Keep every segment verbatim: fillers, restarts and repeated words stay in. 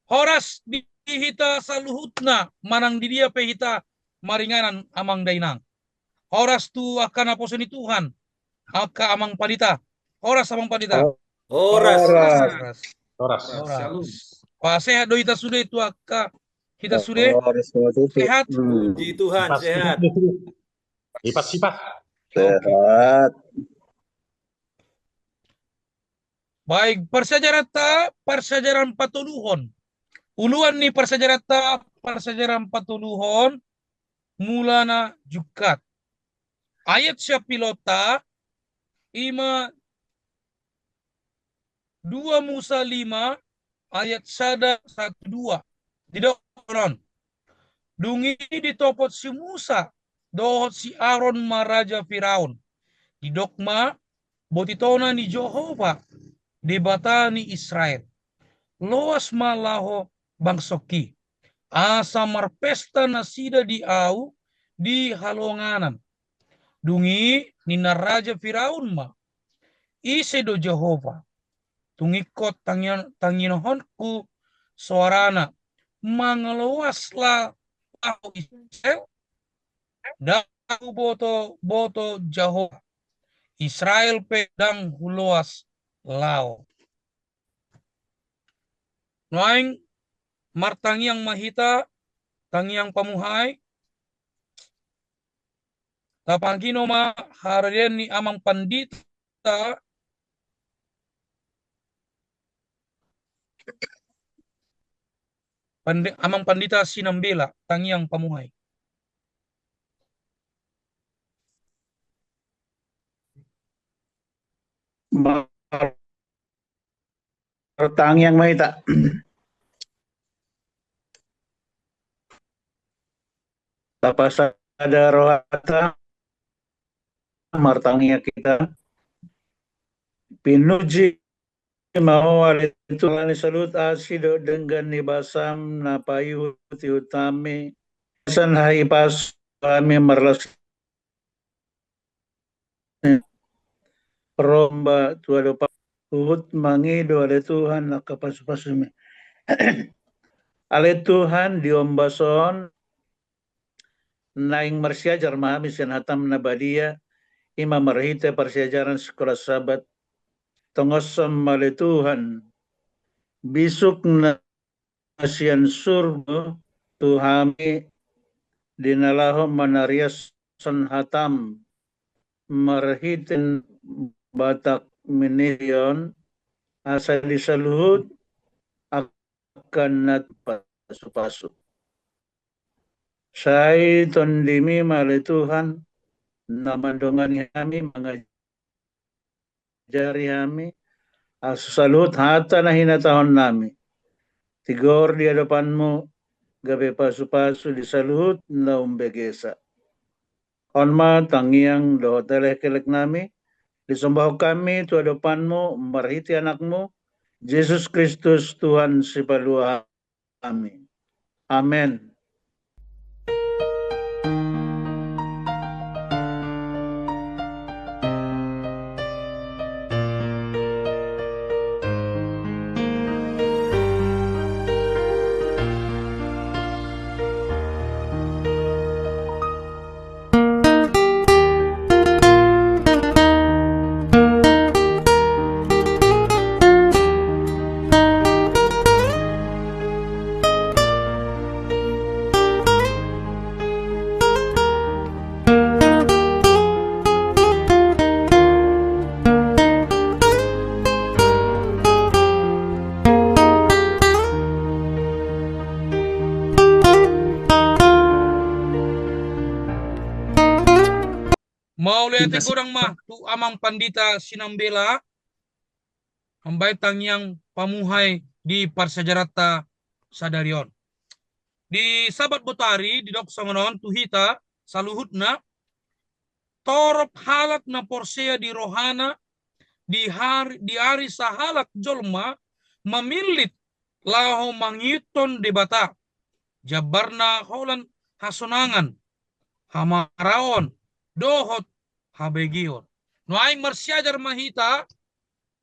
Horas di hita saluhutna, manang di dia pe hita maringanan, amang dainang. Horas tu angka naposo ni Tuhan, angka amang pandita. Horas, amang pandita. Horas. Horas. Horas. Horas. Pasehat do hita sude tu angka hita sude. Horas, horas. Sehat. Hmm. Puji Tuhan, sehat. Sipas, sipas. Sehat. Baik, parsiajaranta, parsiajaran patoluhon. Uluan ni parsiajaranta, parsiajaran patoluhon, mulana jungkat. Ayat siapilonta, ima dua Musa lima, ayat sada sahat tu dua. Didok on. Dung i ditopot si Musa dohot si Aron ma raja Firaun. Didok ma, boti tona ni Jahowa, Debata ni Israel. Loas ma laho bangsongki. Asa marpesta nasida di ahu di halonganan. Dung i ninna raja Firaun ma, ise do Jahowa? Tung ingkon tangian-, tangiangkonku soarana, mangaloas laho Israel? Ndang huboto-boto Jahowa. Israel pe ndang huloas laho. Nuaeng martangiang ma hita, tangiang pamuhai. Tapangkino ma haradeon ni amang pandita, pandi-, amang pandita Sinambela, tangiang pamuhai. Martangiang ma hita. Tapasada rohanta, martangiang hita. Pinuji ma Ho ale Tuhan, saluhut asi dohot denggan ni basam na paihut-ihut hami. San hahipason hami marlas ro ma tu adopanMu, huhut mangido ale Tuhan angka pasu-pasuMi. Ale Tuhan, di ombas on naeng marsiajar ma hami sian hataM na badia, i ma marhite parsiajaran Sikola Sabat. Tongoshon ma ale Tuhan bisuk na sian surgo tu hami, di na laho manariashon hataM marhite Batak Ministry on, asa di saluhut angka na pasu-pasu. Sai TondiMi ma ale Tuhan, na mandongani hami, mangajari hami, asa saluhut hata na hinatahonnami tigor di adopanMu, gabe pasu-pasu di saluhut na umbegesa. On ma tangiang dohot elek-eleknami, disombahon hami tu adopanMu marhite AnakMu, Jesus Kristus, Tuhan Sipalua hami. Amen. Mauliate godang ma tu Amang Pandita Sinambela, mambahen tangiang pamuhai di parsiajaranta sadari on. Di Sabat botari, didok songon on tu hita saluhutna, torop halak na porsea di rohana, di hari, di ari sahalak jolma mamillit laho mangihuthon Debata, jambarna holan hasonangan, hamaraon, dohot habegeon. Nuaeng marsiajar ma hita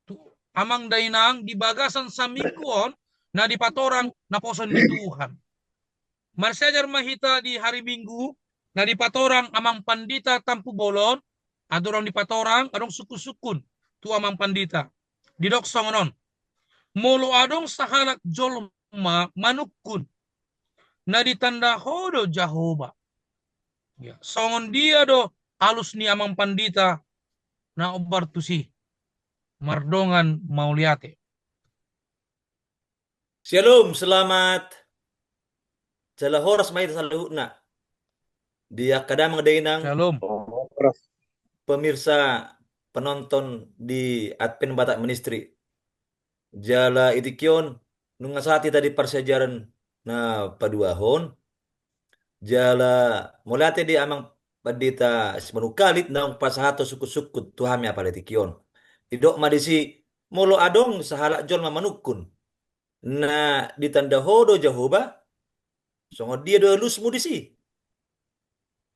tu amang dainang di bagasan saminggu on, na dipatorang naposo ni Tuhan. Marsiajar ma hita di hari Minggu, na dipatorang Amang Pandita Tampubolon, andorang dipatorang adong sungkun-sungkun tu Amang Pandita. Didok songon on: Molo adong sahalak jolma manungkun, na ditanda Ho do Jahowa. Ya, songon dia do alus ni Amang Pandita na hombar tusi? Mardongan mauliate. Syalom, selamat jala horas ma hita saluhutna. Di angka damang dainang, Syalom. Pemirsa, penonton di Advent Batak Ministry. Jala di tingki on, nunga sahat hita di parsiajaran na paduahon. Jala mauliate di Amang Pandita Simanungkalit naung pasahathon sungkun-sungkun tu hami apala di tingki on. Didok ma disi: Molo adong sahalak jolma manungkun, na ditanda Ho do Jahowa, songon dia do alusmu disi?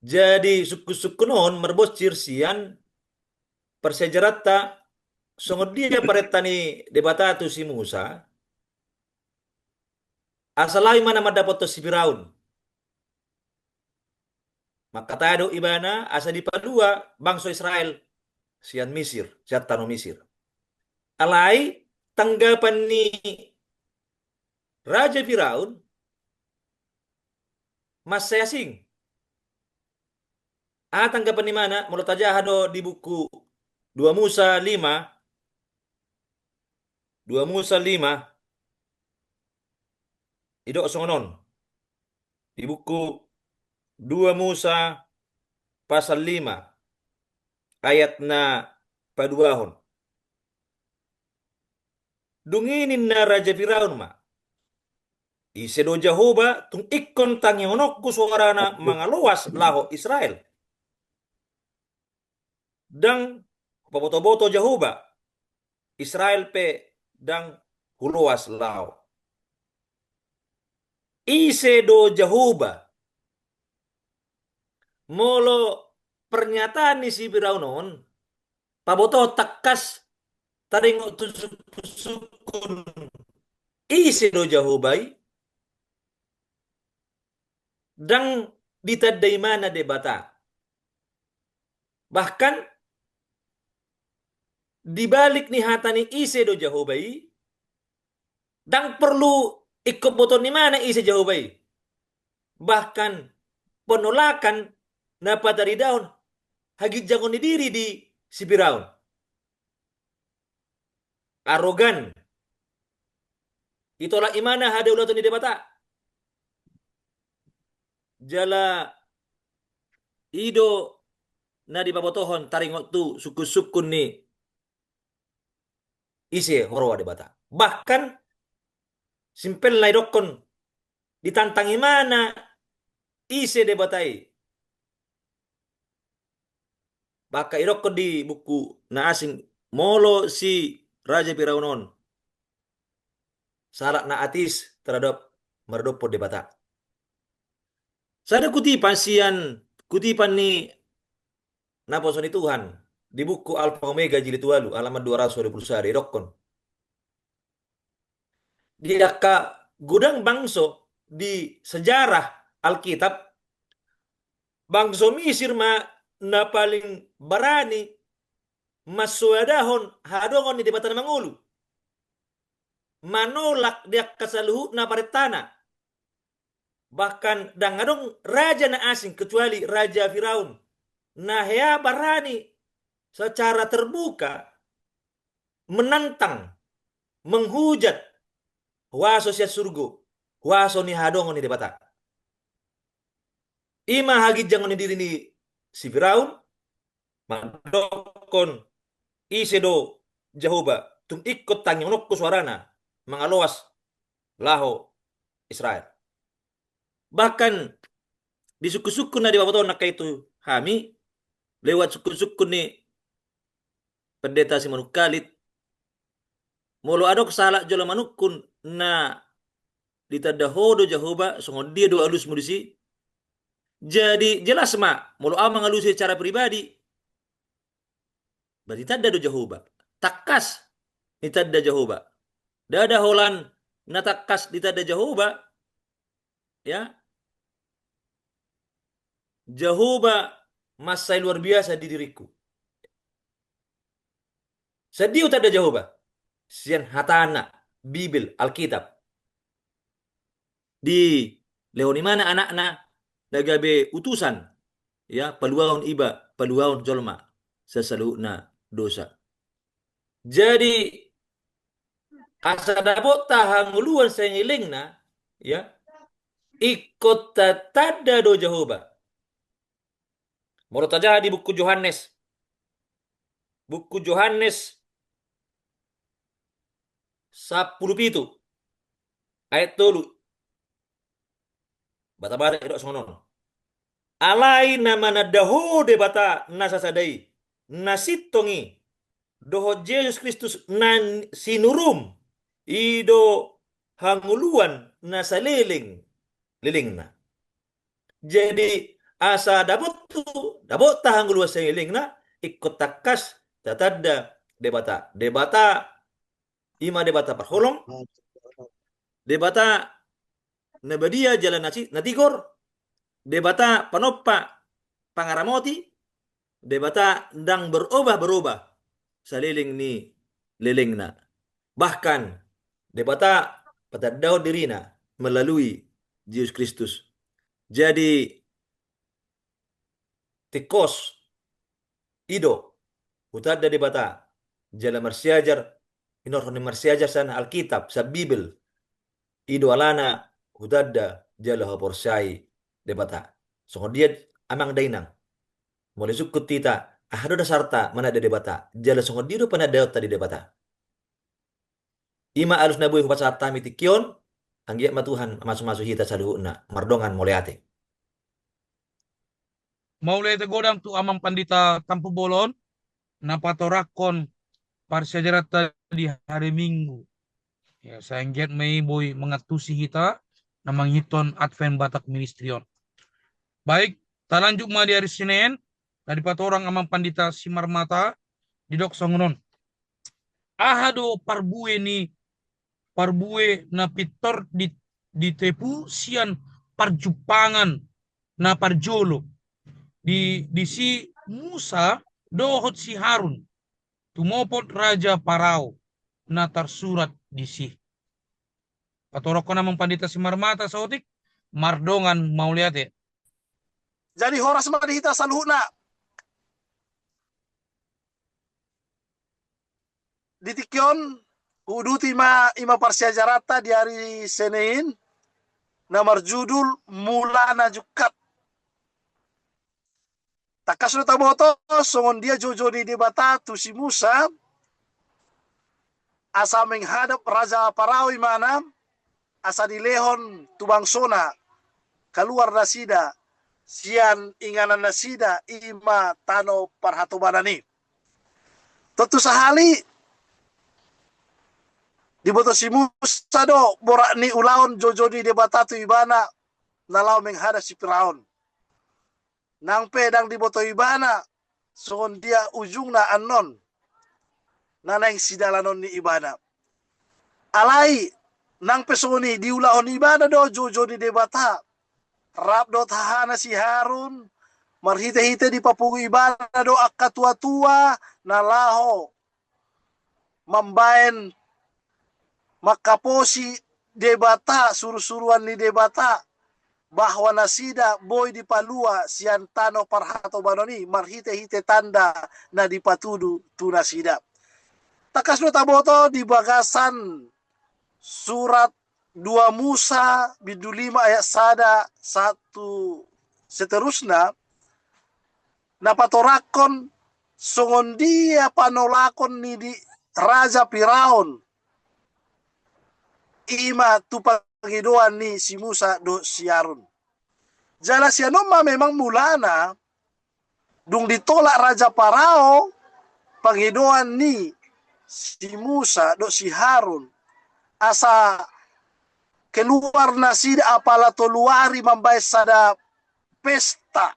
Jadi sungkun-sungkun on marbonsir sian parsiajaranta, songon dia parenta ni Debata tu si Musa, asa laho ibana mandapothon si Firaun. Mangkatai do ibana asa dipalua bangso Israel sian Misir, sian tano Misir. Alai tanggapan ni Raja Firaun mansai asing. Aha tanggapan ni ibana? Molo tajaha do di buku dua Musa lima, dua Musa lima, didok songon on. Di buku dua Musa pasal lima, ayat na paduahon. Dung i ninna Raja Firaun ma: Ise do Jahowa, tung ingkon tangihononku soarana mangaloas laho Israel? Ndang hupabotoboto Jahowa, Israel pe ndang huloas laho. Ise do Jahowa? Molo pernyataan ni si Firaun on pabotohon tangkas taringot tu sungkun-sungkun ise do Jahowa i, ndang ditanda ibana Debata. Bahkan di balik ni hata ni ise do Jahowa i, ndang porlu ingkon botohon ibana ise Jahowa i. Bahkan penolakan na pataridahon haginjangon ni diri di si Firaun. Arogan. Ditolak ibana hadaulaton ni Debata. Jala i do na dipabotohon taringot tu sungkun-sungkun ni ise huroha Debata. Bahkan simpelna didokkon, ditantang ibana ise Debata i. Bahkan didokkon di buku na asing, molo si Raja Firaun on sahalak na ateis terhadap maradophon Debata. Sada kutipan sian, kutipan ni naposo ni Tuhan di buku Alfa Omega jilid ualu, halaman dua ratus dua puluh sada, didokkon: Di angka godang bangso di sejarah Alkitab, bangso Misir ma na paling barani mansoadahon hadongan ni Debata na mangolu, manolak di angka saluhutna parentana. Bahkan ndang adong raja na asing kecuali Raja Firaun na hea barani secara terbuka menantang, menghujat huaso sian surgo, huaso ni hadongan ni Debata. I ma haginjangon ni diri ni si Firaun, mandokkon ise do Jahowa, tung ingkon tangihononku soarana mangaloas laho Israel. Bahkan di sungkun-sungkun na dipabotohon nangkin tu hami lewat sungkun-sungkun ni Pendeta Simanungkalit, molo adong sahalak jolma manungkun na ditanda Ho do Jahowa, songon dia do alusmu disi? Jadi jelas ma, molo au mangalusi secara pribadi, berarti ditanda do Jahowa. Tangkas ditanda Jahowa. Ndada holan na tangkas ditanda Jahowa, ya, Jahowa mansai luar biasa di diringku. Sadia hutanda Jahowa? Sian hatana, Bibel, Alkitab. Dilehon ibana anakna na gabe utusan, ya, paluahon iba, paluahon jolma sian saluhutna dosa. Jadi, asa dapotta hangoluan salelengna, ya, ingkon tatanda do Jahowa. Molo tajaha di buku Johannes, buku Johannes sampulu pitu ayat tolu. Bata-bata idok songon on. Alai na mananda ho Debata na sasada i, na sintong i, dohot Jesus Kristus na sinurum, i do hangoluan na saleleng-lelengna. Jadi, asa dapot tu, dapotta hangoluan salelengna, ingkon tangkas tatanda Debata. Debata, i ma Debata parholong, Debata na badia jala na si-, na tigor, Debata panompa pangaramoti, Debata ndang berobah-berobah saleleng ni lelengna. Bahkan, Debata patandahon dirina melalui Jesus Kristus. Jadi, tingkos, i do, hutanda Debata, jala marsiajar, hinorhon ni marsiajar sian Alkitab, sian Bibel, i do alana hutanda jala huporsayai Debata. Songon dia amang dainang. Molo sungkun hita, aha do dasarta mananda Debata, jala songon dia do panandaonta di Debata. I ma alus na boi hupasahat hami tingki on, anggiat ma Tuhan mamasu-masu hita saluhutna, mardongan mauliate. Mauliate godang tu amang pandita Tampubolon, na patorangkon parsiajaranta di hari Minggu. Ya, sai anggiat ma i boi mangantusi hita, na mangihuthon Advent Batak Ministry on. Baik, talanjut ma di hari Senin, na dipatorang amang pandita Simarmata, didok songon on. Aha do parbue ni, parbue na pintor di, ditepu sian parjumpangan na parjolo di, di si Musa dohot si Harun, tumopot Raja Parao na tarsurat disi. Patorangkon amang pandita Simarmata saotik, mardongan mauliate. Jadi horas ma di hita saluhutna. Di tingki on, huuduti ma i ma parsiajaranta di hari Senin, na marjudul Mula na Jungkat. Tangkas do taboto, songon dia joujou ni Debata tu si Musa, asa menghadap Raja Parao ibana, asa dilehon tu bangsona, kaluar nasida, sian inganan nasida, i ma tano parhatobanan i. Tontu sahali, diboto si Musa do, borat ni ulaon joujou ni Debata tu ibana, na laho menghadap si Firaun. Nang pe ndang diboto ibana, songon dia ujungna annon, na naeng sidalanon ni ibana. Alai, nang pe songon i diulahon ibana do joujou ni Debata. Rap dohot hahana si Harun, marhite-hite dipapungu ibana do angka tua-tua, na laho mambaen mangkaposi Debata, suru-suruan ni Debata, bahwa nasida boi dipalua sian tano parhatobanon i, marhite-hite tanda na dipatudu tu nasida. Tangkas do taboto di bagasan surat dua Musa, bindu lima ayat sada, satu seterusna, na patorangkon songon dia panolakon ni di Raja Firaun, i ma tu pangidoan ni si Musa dohot si Harun. Jala sian on ma memang mulana, dung ditolak Raja Parao, pangidoan ni si Musa dohot si Harun, asa keluar nasida apala tolu ari mambaen sada pesta,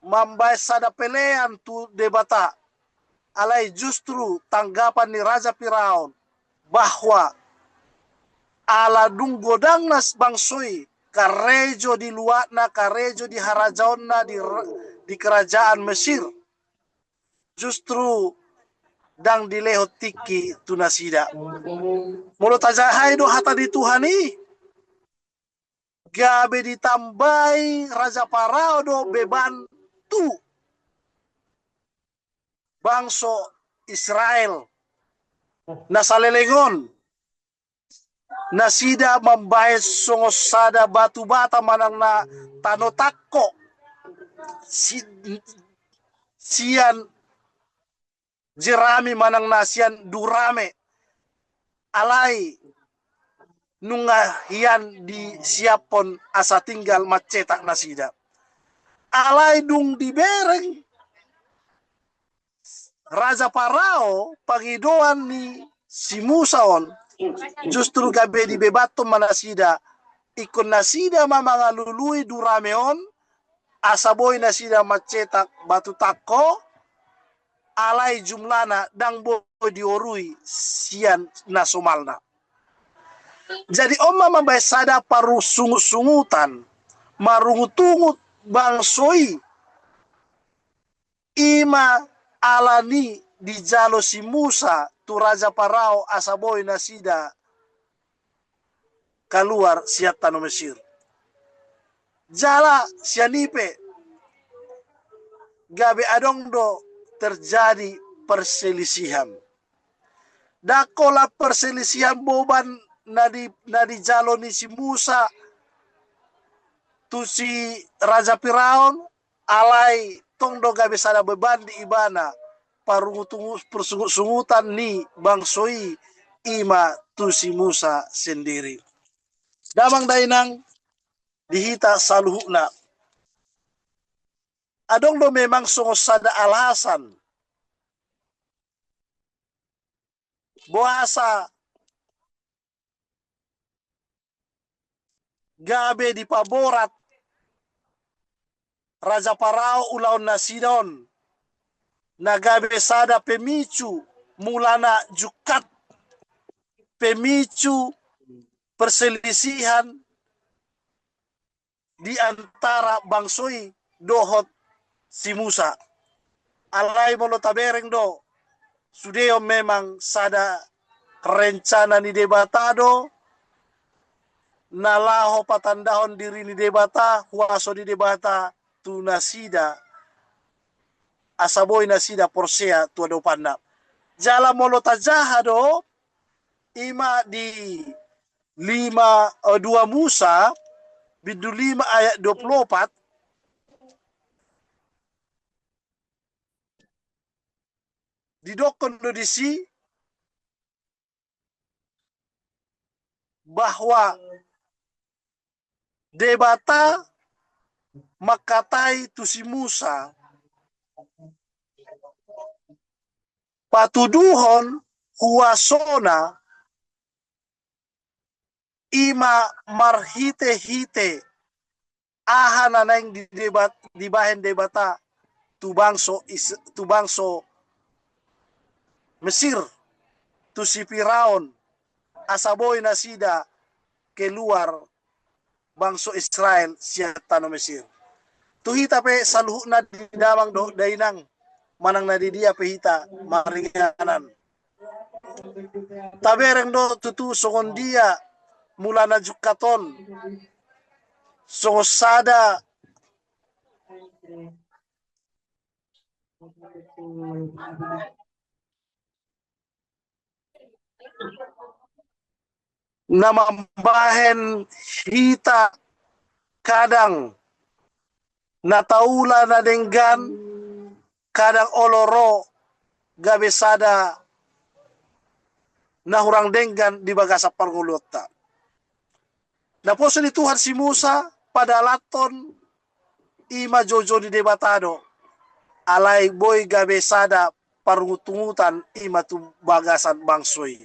mambaen sada pelean tu Debata. Alai justru tanggapan ni Raja Firaun bahwa Ala dung godang na bangso i karejo di luatna, karejo di harajaonna, di, di kerajaan Mesir, justru ndang dilehon tingki tu nasida. Molo tajahai do hata ni Tuhan i, gabe ditambai Raja Parao do beban tu bangso Israel na saleleng on. Nasida mambahen songon sada batu bata manang na tano tangko si-, sian jerami manang na sian durame. Alai nunga hian disiaphon asa tinggal mancetak nasida. Alai dung dibereng Raja Parao pangidoan ni si Musa on, justru gabe dibebanhon ma nasida, ingkon nasida ma mangalului durame on, asa boi nasida mancetak batu tangko, alai jumlahna ndang boi diorui sian na somalna. Jadi on ma mambahen sada parusungut-sungutan, marungut-ungut bangso i, i ma ala ni dijalo si Musa tu Raja Parao asa boi nasida kaluar sian tano Mesir. Jala sian i pe gabe adong do terjadi perselisihan. Ndang holan perselisihan beban na di, na dijalo ni si Musa tu si Raja Parao on, alai tong do gabe sada beban di ibana, parungut-ungut, parsungut-sungutan ni bangso i, i ma tu si Musa sendiri. Damang dainang, di hita saluhutna. Adong do memang songon sada alasan boasa gabe dipaborat Raja Parao ulaon nasida on, na gabe sada pemicu mulana jungkat, pemicu perselisihan di antara bangso i dohot si Musa. Alai molo tabereng do, sude on memang sada rencana ni Debata do, na laho patandahon diri ni Debata, huaso ni Debata tu nasida, asa boi nasida porsea tu adopanna. Jala molo tajaha do, i ma di lima, eh, dua Musa, bindu lima ayat dua puluh opat, didokkon do disi bahwa Debata mangkatai tu si Musa, patuduhon huasona, i ma marhite-hite aha na naeng di Debat-, dibahen Debata tu bangso Is-, tu bangso Mesir, tu si Firaun, asa boi nasida keluar bangso Israel sian tano Mesir. Tu hita pe saluhutna di damang dohot dainang, manang na di dia pe hita maringanan, tabereng do tutu songon dia mulana jungkat on, songon sada na mambahen hita kadang na taula na denggan, kadang olo ro gabe sada na hurang denggan di bagasan parngoluonta. Naposo ni Tuhan si Musa padalanhon i ma joujou ni Debata do, alai boi gabe sada parungutungutan i ma tu bagasan bangso i.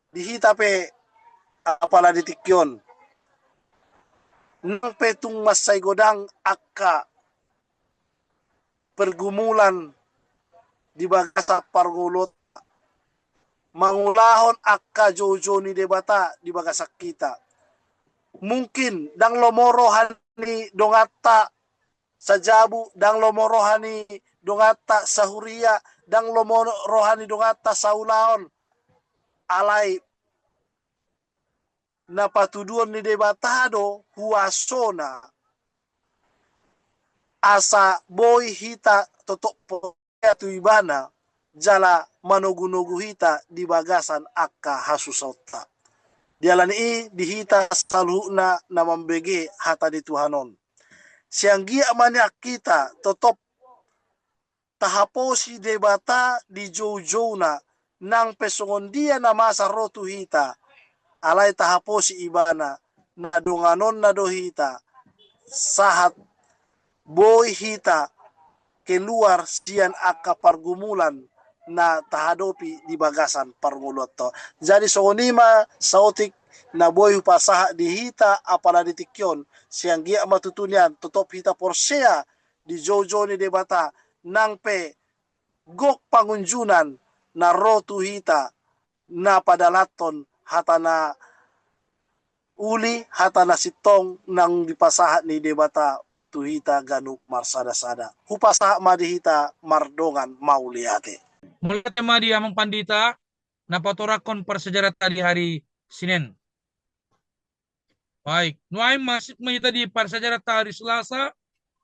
Di hita pe apala di tingki on, nang pe tung mansai godang angka pergumulan di bagasan parngoluonta, mangulahon angka joujou ni Debata di bagasan hita. Mungkin ndang lomo roha ni donganta sajabu, ndang lomo roha ni donganta sahuria, ndang lomo roha ni donganta saulaon. Alai na patuduhon ni Debata do huasona asa boi hita totop porsea tu Ibana jala manogunogu hita di bagasan angka hasusaonta. Dialani i di hita saluhutna na mambege hata ni Tuhan on. Sai anggiat ma nian hita totop tahaposi Debata di joujouna, nang pe songon dia na masa ro tu hita, alai tahaposi Ibana, na donganonna do hita, sahat boi hita keluar sian angka pargumulan na tahadopi di bagasan parngoluanta on. Jadi songon i ma saotik na boi hupasahat di hita apala di tingki on, sai anggiat ma tutu nian totop hita porsea di joujou ni Debata, nang pe gok pangunjunan na ro tu hita, na padalanhon hata na uli, hata na sintong naung dipasahat ni Debata tu hita ganup marsadasada. Hupasahat ma di hita mardongan mauliate. Mauliate ma di Amang Pandita na patorangkon parsiajaranta di hari Sinen. Baik, nuaeng masuk ma hita di parsiajaranta hari Selasa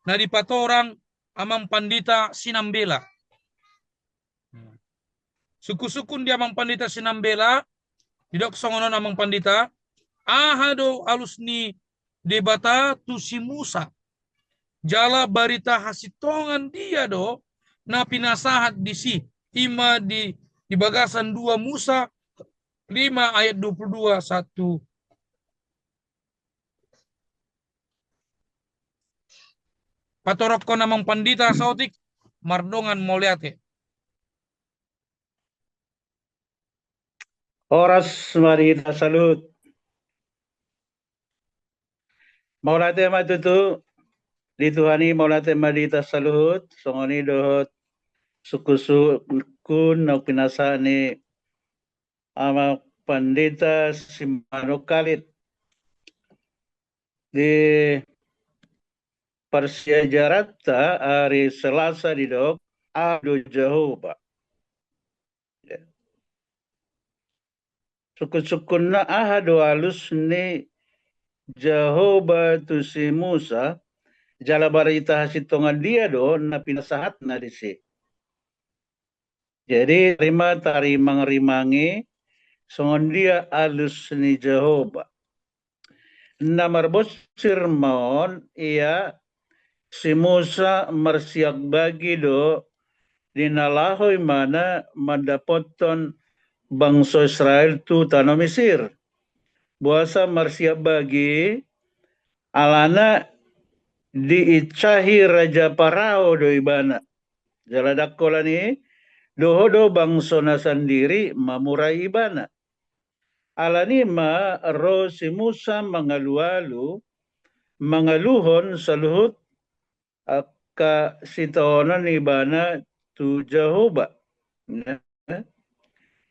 na dipatorang Amang Pandita Sinambela. Sungkunsungkun di Amang Pandita Sinambela, didok songon on Amang Pandita, aha do alus ni Debata tu si Musa? Jala barita hasintongan dia do na pinasahat disi, i ma di, di bagasan dua Musa lima ayat dua puluh dua, satu. Patorangkon Amang Pandita saotik, mardongan mauliate. Horas ma di hita saluhut. Mauliate ma tutu di Tuhan i, mauliate ma di hita saluhut, songon i dohot sungkunsungkun naung pinasahat ni Amang Pandita Simanungkalit di parsiajaranta ari Selasa didok, aha do Jahowa. Ya. Sungkunsungkunna, aha do alus ni Jahowa tu si Musa, jala barita hasintongan dia do na pinasahatna disi. Jadi, tarima, tarimangrimangi songon dia alus ni Jahowa. Na marbonsir ma on, ia si Musa marsiap bagi do di na laho ibana mandapothon bangso Israel tu tano Misir. Boasa marsiap bagi? Alana diinsahi Raja Parao do ibana. Jala ndang holan i, dohot do bangsona sandiri mamurai ibana. Alani ma ro si Musa mangalualu, mangaluhon saluhut angka sitaonon ibana tu Jahowa.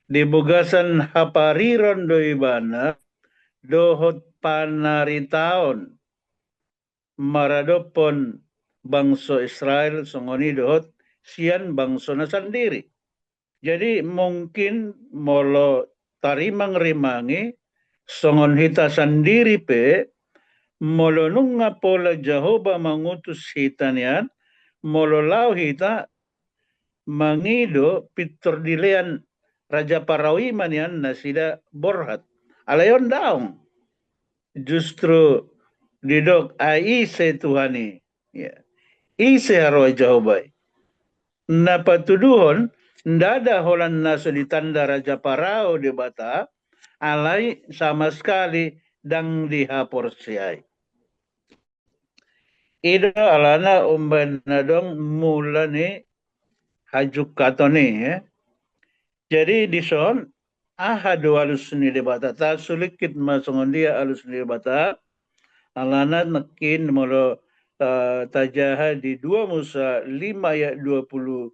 Di bagasan hapariron do ibana dohot panaritaon maradophon bangso Israel, songon i dohot sian bangsona sandiri. Jadi, mungkin molo tarimangrimangi, songon hita sandiri pe, molo nunga pola Jahowa mangutus hita nian, molo laho hita mangido pintor dilean Raja Parao i ma nian nasida borhat. Alai on daong. Justru didok, ai ise Tuhan i. Ya. Ise haroa Jahowa i. Na patuduhon, ndada holan na so ditanda Raja Parao Debata, alai sama sekali ndang dihaporseai. I do alana umbahen na adong mula ni hajungkaton i, ya. Jadi dison, aha do alus ni Debata? Tasulingkit ma songon dia alus ni Debata, alana nangkin molo, eh, tajaha di dua Musa lima ayat dua puluh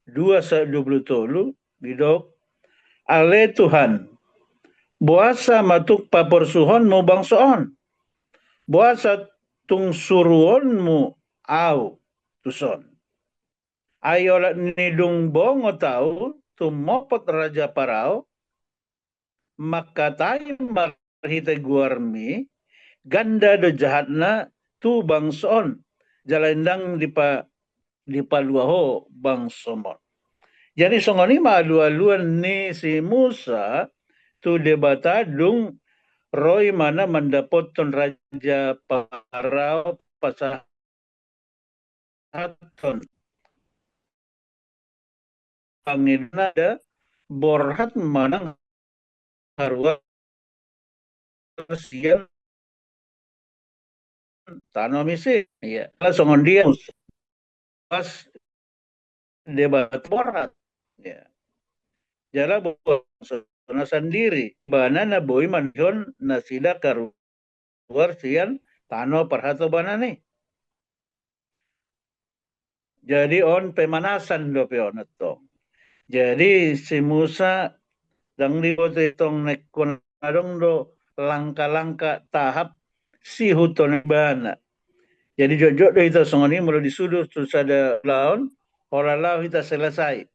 dua sa-, dua puluh tolu, didok, Ale Tuhan, boasa ma tung paporsuhonmu bangso on? Boasa tung suruonmu au tuson? Ai olat ni dung bongot au tumopot raja Parao, mangkatai marhite goarmi, ganda do jahatna tu bangso on, jala ndang dipa, dipalua ho bangsom on. Jadi songon i ma alualuan ni si Musa tu Debata dung ro ibana mandapothon raja Parao pasahat haton. Pangido nada borhat manang haruar sian tano Misir. Iya. Songon dia pas Debata borhat. Ya. Jala bangso na sandiri, ibana na boi manihon nasida karu luar sian tano parhatobanan i. Jadi on pemanasan dope on tong. Jadi si Musa dang diboto tong nengkon adong do langka-langka tahap sihuthon ibana. Jadi jotjot do hita songon i molo disudo tu sada ulaon, holan laho hita selesai.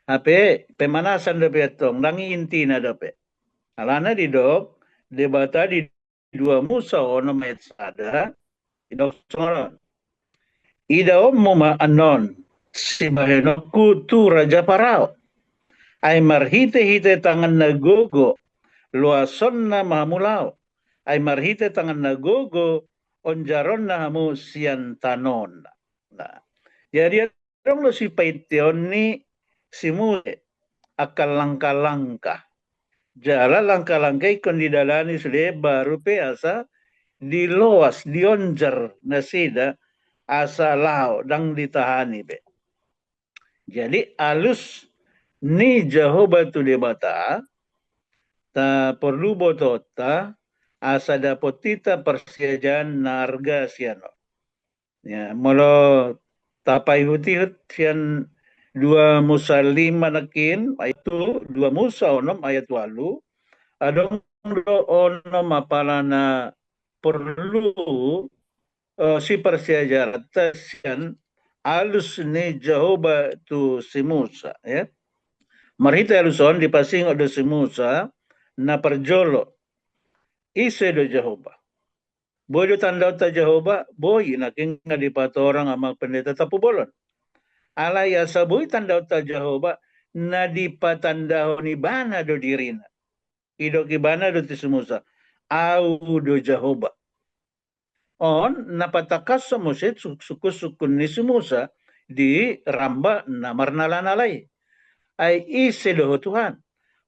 Hape pemanasan dope tong, dang i intina dope. Alana didok Debata di dua Musa onom ayat sada, didok songon on. Idaonmu ma annon sibahenonku tu raja Parao. Ai marhite-hite tangan na gogo loasonna ma hamu laho. Ai marhite tangan na gogo onjaronna hamu sian tanona. Nah, jadi adong do sipainteon ni si Musa angka langka-langka. Jala langka-langka ingkon didalani sude baru pe asa diloas, dionjar nasida asa laho, dang ditahani be. Jadi alus ni Jahowa tu Debata, ta porlu botoonta asa dapot hita parsiajaan na arga sian on. Ya, molo tapaihut-ihut sian dua Musa lima nangkin, ayat tu, dua Musa onom ayat ualu, adong do onom apala na porlu, eh, siparsiajaanta sian alus ni Jahowa tu si Musa, ya. Marhite alus on dipasingot do si Musa, na parjolo, ise do Jahowa? Boi do tandaonta Jahowa? Boi, nangkin nga dipatorang amang pendeta Tampubolon. Alai asa boi tandaonta Jahowa, na dipatandahon ibana do dirina. Didok ibana do tu si Musa, au do Jahowa. On na patangkashon muse suk-, sungkun-sungkun ni si Musa di ramba na marnala-nala i. Ai ise do ho Tuhan?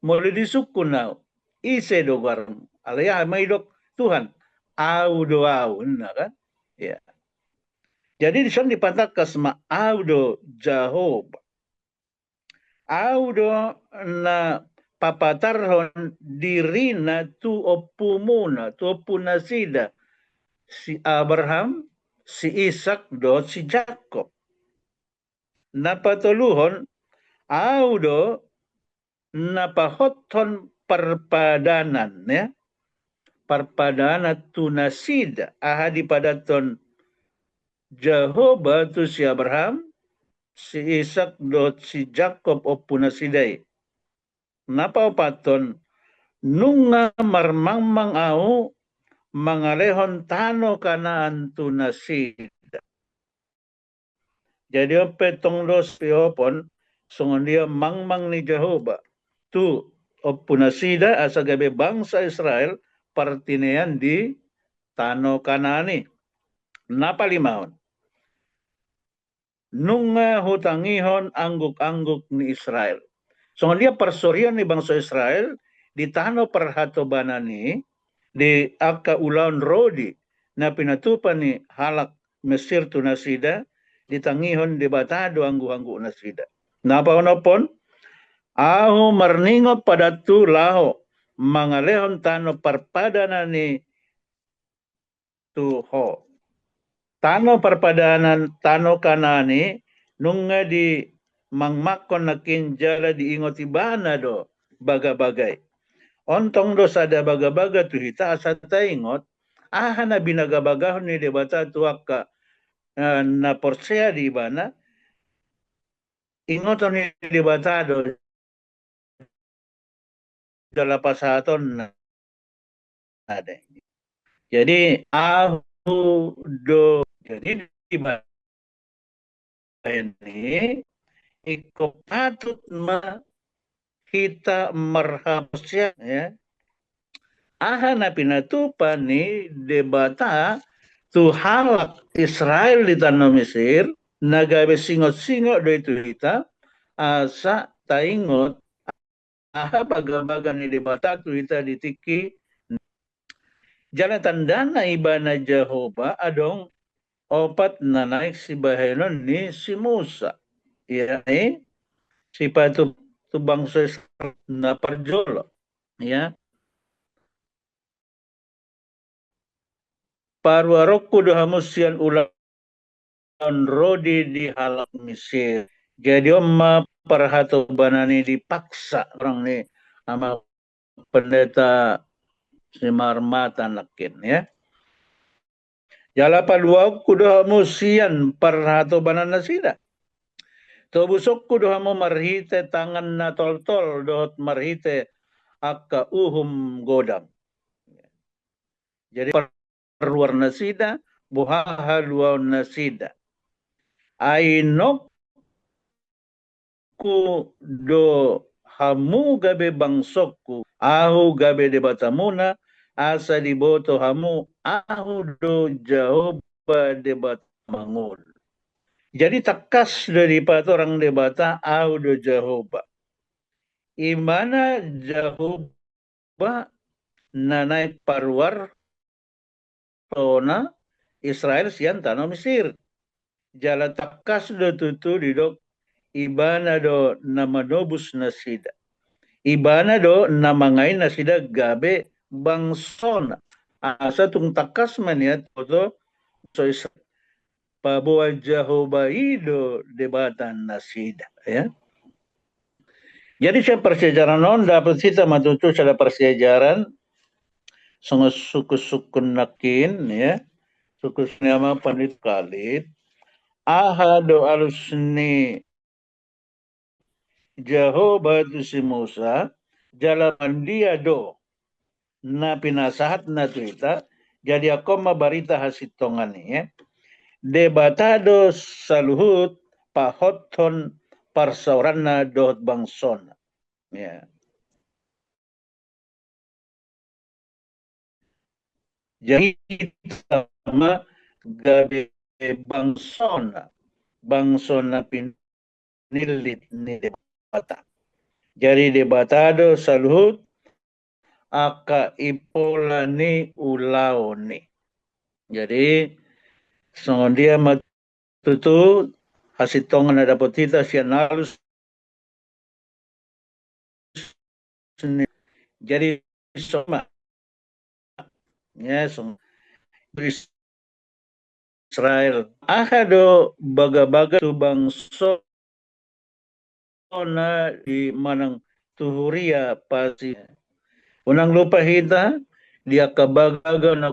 Molo disungkun au, ise do goarmu? Alai aha ma didok Tuhan? Au do au, ninna kan? Ya. Jadi dison dipatangkas ma au do Jahowa. Au do na papatarhon dirina tu ompumuna, tu ompunasida, si Abraham, si Isak, dohot si Jakob. Na patoluhon, au do na pahothon parpadanan, ya. Parpadanan tu nasida, aha dipadathon Jahowa tu si Abraham, si Isak dohot si Jakob ompunasida i. Na paopathon, nunga marmangmang au mangalehon tano Kanaan tu nasida. Jadi on pe tong dos piohopon, songon dia mangmang ni Jahowa tu ompunasida asa gabe bangsa Israel partinean di tano Kanaan i. Na palimahon, nunga hutangihon angguk-angguk ni Israel. Songon dia parsorion ni bangso Israel di tano parhatobanan i, di angka ulaon rodi na pinatupa ni halak Mesir tu nasida, ditangihon Debata do angguk-angguk nasida. Na paonomhon, ahu marningot padanhu laho mangalehon tano parpadanan i tu ho. Tano parpadanan, tano Kanaan i, nunga dimangmangkon nangkin jala diingot ibana do bagabaga i. Ontong do sada bagabaga tu hita asa taingot aha na binagabagahon ni Debata tu angka, eh, na porsea di Ibana, ingoton ni Debata do jala pasahatonna. Jadi ahu do, jadi di bahen i ingkon patut ma hita marhaporseaon, ya. Aha na pinatupa ni Debata tu halak Israel di tano Mesir, na gabe singot-singot do i tu hita, asa taingot aha bagabaga ni Debata tu hita di tingki. Jala tandana Ibana Jahowa adong opat na naeng sibahenon ni si Musa. Ia ni sipatupa tu bangso Israel na parjolo. Ya. Paruaronku do hamu sian ulaon rodi di halak Mesir. Jadi on ma parhatobanan i dipaksa orang ni ama pendeta Simarmata nangkin, ya. Jala paluaonku do hamu sian parhatobanan nasida. Tobusonku do hamu marhite tangan na toltol dohot marhite angka uhum godang. Jadi parluar nasida, boha haluaon nasida. Ai nokku do hamu gabe bangsongku, ahu gabe Debatamuna, asa diboto hamu ahu do Jahowa Debata mangolu. Jadi tangkas do dipatorang Debata ahu do Jahowa. Ibana Jahowa na naeng paruar sona Israel sian tano Mesir. Jala tangkas do tutu didok Ibana do na manobus nasida. Ibana do na mangain nasida gabe bangsona. Asa tung tangkas ma nian diboto so Israel. Paboa Jahowa i do Debata nasida, ya. Jadi sian parsiajaran on dapot hita ma tutu sada parsiajaran songon sungkun-sungkun nangkin, ya. Sungkun ni ama pandita Kalit. Aha do alus ni Jahowa tu si Musa, jala mandia do na pinasahatna tu hita, jadi angkon ma barita hasintongan i, ya. Debata do saluhut pahothon parsaoranna dohot bangsona. Ya. Jadi hita ma gabe bangsona, bangsona pinillit ni Debata. Jadi Debata do saluhut angka impola ni ulaon i. Jadi songon dia ma tutu hasintongan na dapot hita sian alus ni. Jadi songon i ma, ya, songon Israel. Aha do bagabaga tu bangsona di manang tu huria pasi. Unang lupa hita di angka bagabaga na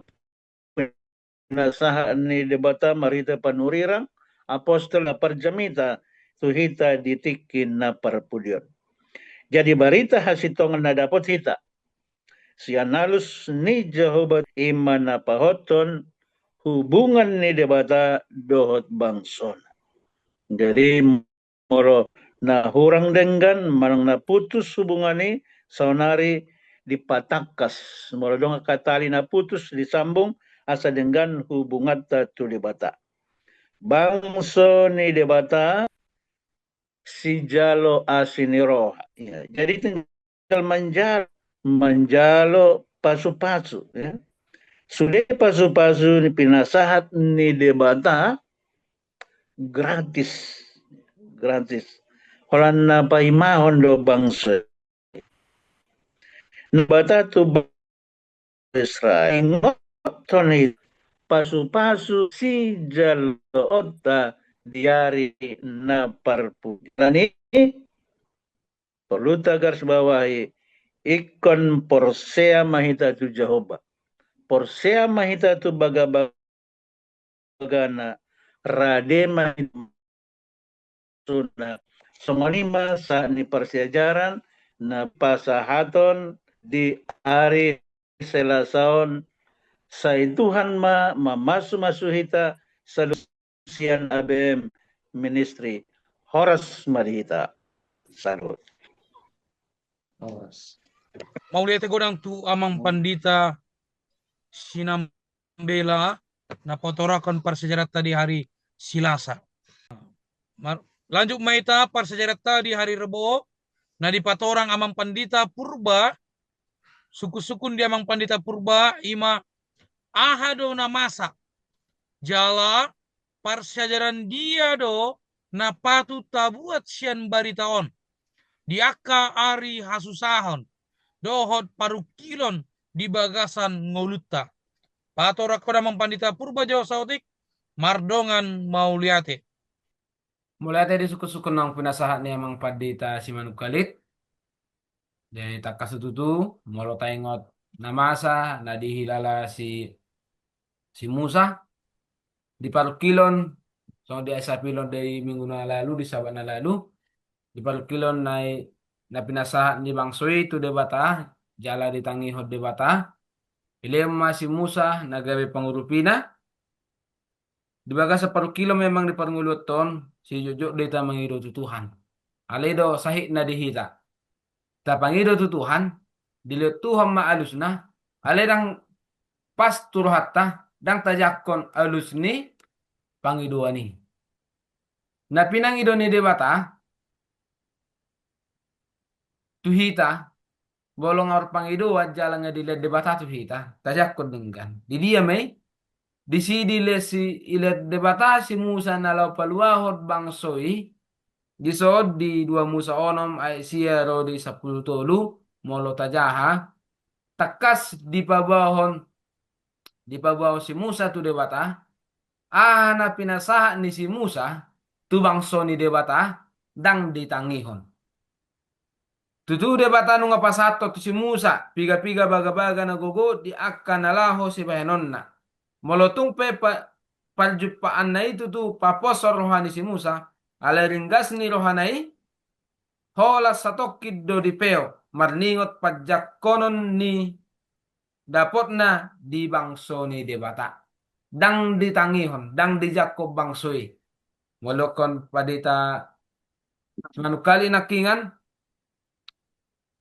pinasahat ni Debata marhite panurirang apostel na parjamita tu hita di tingki na parpudi on. Jadi barita hasintongan na dapot hita sian alus ni Jahowa i ma na pahothon hubungan ni Debata dohot bangsona. Jadi molo na hurang denggan manang na putus hubungan i, saonari dipatangkas. Molo adong angka tali na putus disambung asa denggan hubunganta tu Debata. Bangso ni Debata sijalo asi ni roha. Ya, jadi tinggal manjalo, manjalo pasu-pasu, ya. Sude pasu-pasu ni pinasahat ni Debata gratis, gratis. Holan na paimahon do bangso. Debata tu Israel, ingothon i pasu-pasu sijaloonta di ari na parpudi. Alani i porlu tagaris bawahi, ingkon porsea ma hita tu Jahowa. Porsea ma hita tu bagabaga na rade ma hita suna. Songon i ma sahat ni parsiajaran na pasahaton di ari Selasa on, sai Tuhan ma mamasumasu hita saluhut sian A B M Ministry. Horas ma di hita. Salut. Horas. Mauliate godang tu Amang Pandita Sinambela na patorangkon parsiajaranta di hari Selasa. Mar-, lanjut ma hita parsiajaranta di hari Rebo na dipatorang Amang Pandita Purba. Sungkunsungkun di Amang Pandita Purba, i ma aha do na masa jala parsiajaran dia do na patut tabuat sian barita on di angka ari hasusahon dohot parungkilon di bagasan ngolunta. Patorangkon Amang Pandita Purba jo saotik, mardongan mauliate. Mauliate di sungkunsungkun nang pinasahat ni Amang Pandita Simanungkalit. Jadi tangkas tutu, molo taingot na masa na dihilala si, si Musa di parungkilon, songon di ai sapilon di minggu na lalu, di Sabat na lalu, di parungkilon na i, na pinasahat ni bangso i tu Debata, jala ditangihon Debata. Dilehon ma si Musa na gabe pangurupina. Di bagasan parungkilon memang di parngoluanta on, sijotjot do hita mangido tu Tuhan. Alai do sahitna di hita. Tapangido tu Tuhan, dilehon Tuhan ma alusna, alai ndang pas tu rohanta, ndang tajangkon alus ni pangidoan i. Na pinangido ni Debata tu hita, molo nga marpangidoan jala nga dilehon Debata tu hita, tajangkon denggan. Di dia ma i, disi dilehon si, dilehon Debata si Musa na laho paluahon bangso i, dison di dua Musa onom ayat sia ro di sampulu tolu, molo tajaha, tangkas dipaboahon, dipaboahon si Musa tu Debata, aha na pinasahat ni si Musa tu bangso ni Debata, ndang ditangihon. Tutu Debata nunga pasahathon tu si Musa piga-piga bagabaga na gogo di angka na laho sibahenonna. Molo tung pe pa-, parjumpaanna i tutu paposhon roha ni si Musa, alai ringgas ni rohana i, holan satongkin do dipeo, marningot panjangkonon ni dapotna di bangso ni Debata. Ndang ditangihon, ndang dijangkon bangso i. Molo dokkon Pandita Simanungkalit nangkiningan,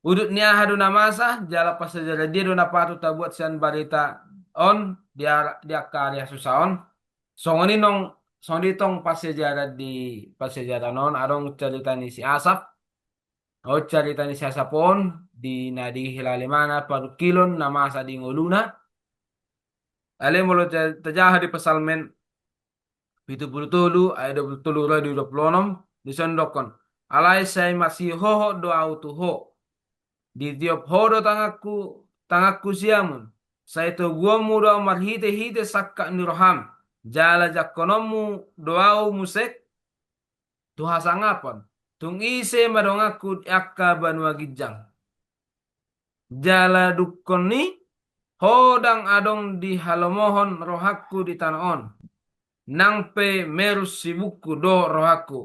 udut ni aha do na masa, jala parsiajaran dia do na patut tabuat sian barita on di ar-, di angka ari hasusahon. Songon i nang, songon i tong parsiajaran di, parsiajaran on, adong carita ni si Asap. Adong carita ni si Asap on, di na dihilala imana parungkilon na masa di ngoluna. Alai molo ta-, tajaha di Psalmen pitu pulu tolu, ayat dua pulu tolu ro di dua pulu onom, dison dokkon. Alai sai masihohot do ahu tu Ho. Ditiop Ho do tanganku, tanganku siamun. Sai toguonmu do ahu marhitehite sangkap ni roham. Jala jangkononmu do ahu muse tu hasangapon. Tung ise ma donganku di angka banua ginjang. Jala dungkon i, Ho ndang adong di halomohon rohangku di tano on. Nang pe merus sibukku dohot rohangku.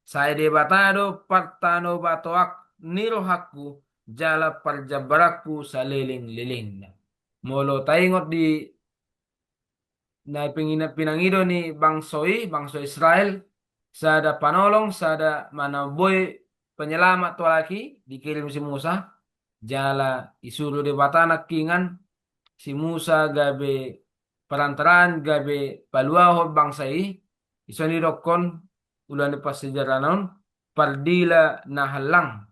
Sai Debata do partanobatoak ni rohangku, jala parjambaranku salelenglelengna. Molo taingot di na pingina-, pinangido ni bangso i, bangso Israel, sada panolong, sada manamboi penyelamat tu halak i, dikirim si Musa, jala isuru Debata nangkiningan si Musa gabe perantaraan, gabe paluahon bangsa i, dison i dokkon ulaon ni parsiajaran on, pardila na hallang.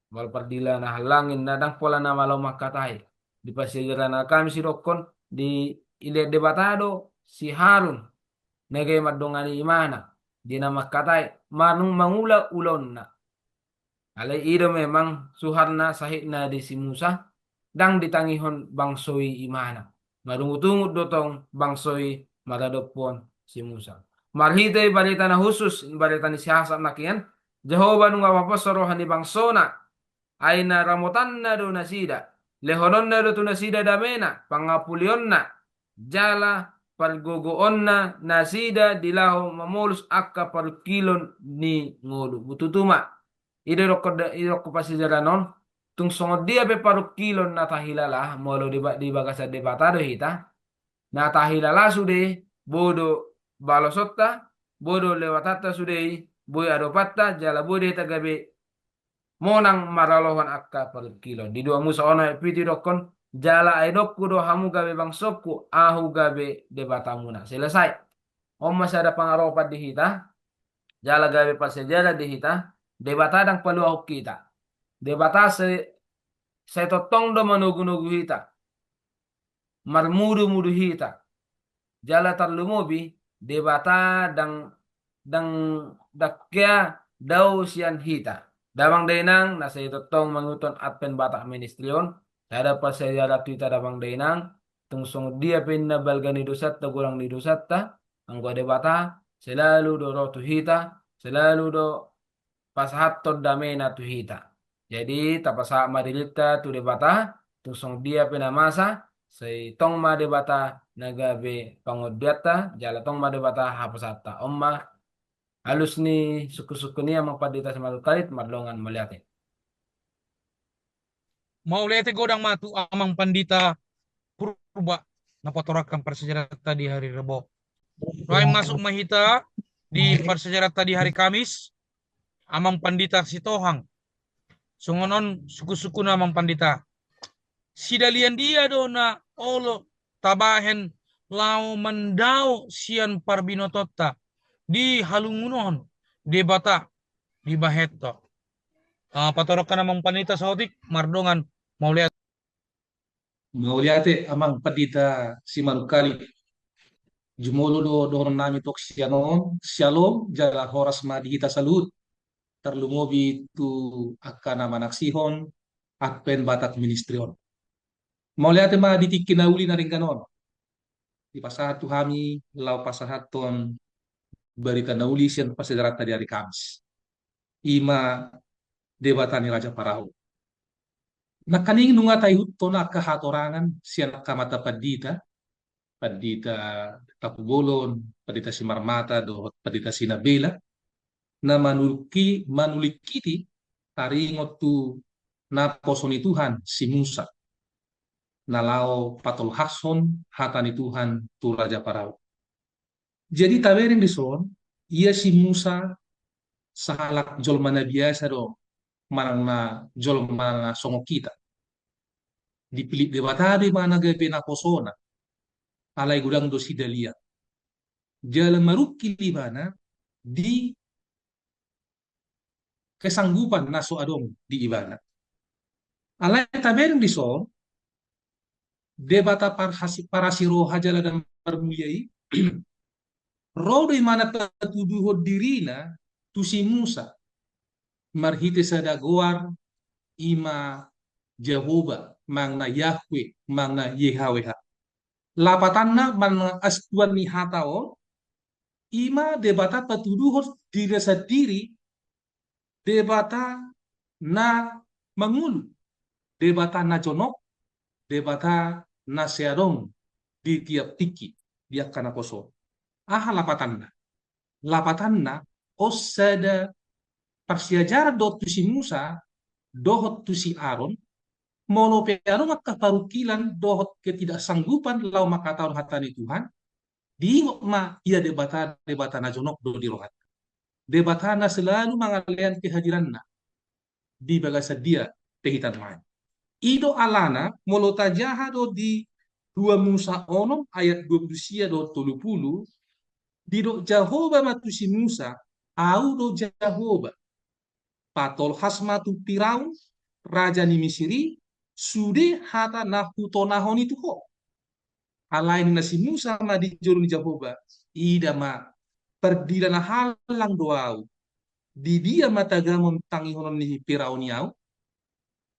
Molo pardila na hallang ninna, ndang pola na malo mangkatai. Di parsiajaran na Alkamis i dokkon, dilehon Debata do si Harun na gabe mandongani imana, di na mangkatai, manung mangula ulaonna. Alai i do memang suharna sahitna di si Musa, ndang ditangihon bangso i imana. Marungutungut do tong bangso i maradophon si Musa. Marhite barita na hushus, barita ni si Asap nangkiningan, Jahowa nunga paposhon roha ni bangsona. ai na ramotanna do nasida, lehononna do tu nasida damena, pangapulionna, jala pargogoonna nasida di laho mamolus angka parungkilon ni ngolu. Tutu ma. I do didok, i do didok parsiajaran on, tung songon dia pe parungkilon na tahilala, molo di ba-, di bagasan Debata do hita, na tahilala sude, boi do balosonta, boi do lewatanta sude i, boi adopanta, jala boi do hita gabe monang maralohon angka parungkilon. Di dua Musa onom ayat pitu didokkon, jala ai didok do hamu gabe bangsongku, ahu gabe Debatamuna. Selesai. On ma sada pangaropan di hita, jala gabe parsiajaran di hita, Debata ndang paluahon hita. Debata sai, sai tongtong do manogunogu hita, marmudumudu hita. Jala tarlumobi, Debata ndang, ndang, ndang hea dao sian hita. Damang dainang, na sai tongtong mangihuthon Advent Batak Ministry on, sada parsiajaran tu hita damang dainang, tung songon dia pe ninna balga ni dosanta, godang ni dosanta, anggo Debata selalu do ro tu hita, selalu do pasahathon damena tu hita. Jadi, tapasahat ma dirinta tu Debata, tung songon dia pe na masa, sai tong ma Debata na gabe pangondianta, jala tong ma Debata haposanta. On ma alus ni sungkunsungkun i, Amang Pandita Simanungkalit, mardongan mauliate. Mauliate godang ma tu Amang Pandita Purba, na patorangkon parsiajaranta di hari Rebo. Lae masuk ma hita di parsiajaranta di hari Kamis, Amang Pandita Sitohang. Songon on sungkunsungkunna, Amang Pandita. Sidalian dia do na olo tabahen laho mandao sian parbinotonta di halungunon Debata di bahenonta. Ah, patorangkon, Amang Pandita saotik, mardongan mauliate. Mauliate, Amang Pandita Simanungkalit. Jumolo do dohonon nami tong sian on, syalom, jala horas ma di hita saluhut, tarlumobi tu angka na manaksihon Advent Batak Ministry on. Mauliate ma di tingki na uli na denggan on. Dipasahat tu hami laho pasahathon barita na uli sian parsiajaranta di ari Kamis. I ma Debata ni Raja Parao. Nangkaning nunga taihuthon angka hatorangan sian angka amanta pandita, Pandita Tampubolon, Pandita Simarmata dohot Pandita Sinabela, na manulki-, manulingkiti taringot tu naposo ni Tuhan si Musa, na laho patolhashon hata ni Tuhan tu Raja Parao. Jadi tabereng dison, ia si Musa sahalak jolma na biasa do, manang na jolma na songon hita. Dipillit Debata do ibana gabe naposona, alai godang do sidalian. Jala marungkil ibana di kesanggupan na so adong di ibana. Alai tabereng dison, Debata parhasi-, parasi roha jala na marmulia i, ro do ibana patuduhon dirina tu si Musa, marhite sada goar, i ma Jahowa, manang na Yahwe, manang na Yehaweha. Lapatanna manang as Tuhan ni hata on, i ma Debata patuduhon dirina sandiri, Debata na mangolu, Debata na jonok, Debata na sai adong di tiap tingki, di angka naposo. Aha lapatanna? Lapatanna, on sada parsiajaran dohot tu si Musa, dohot tu si Aron, molo pe adong angka parungkilan dohot ketidaksanggupan laho manghatahon hata ni Tuhan, diingot ma ia Debata, Debata na jonok do di rohanta. Debata na selalu mangalean kehadiranna di bagasan dia pe hita nuaeng. I do alana, molo tajaha do di dua Musa onom ayat dua pulu sia dohot tolu pulu, didok Jahowa ma tu si Musa, Ahu do Jahowa. Patolhas ma tu Firaun, raja ni Misir i, sude hata na hutonahon i tu ho. Alai ninna si Musa ma di jolo ni Jahowa, ida ma, pardila na hallang do ahu. Di dia ma tagamon tangihonon ni Firaun i ahu?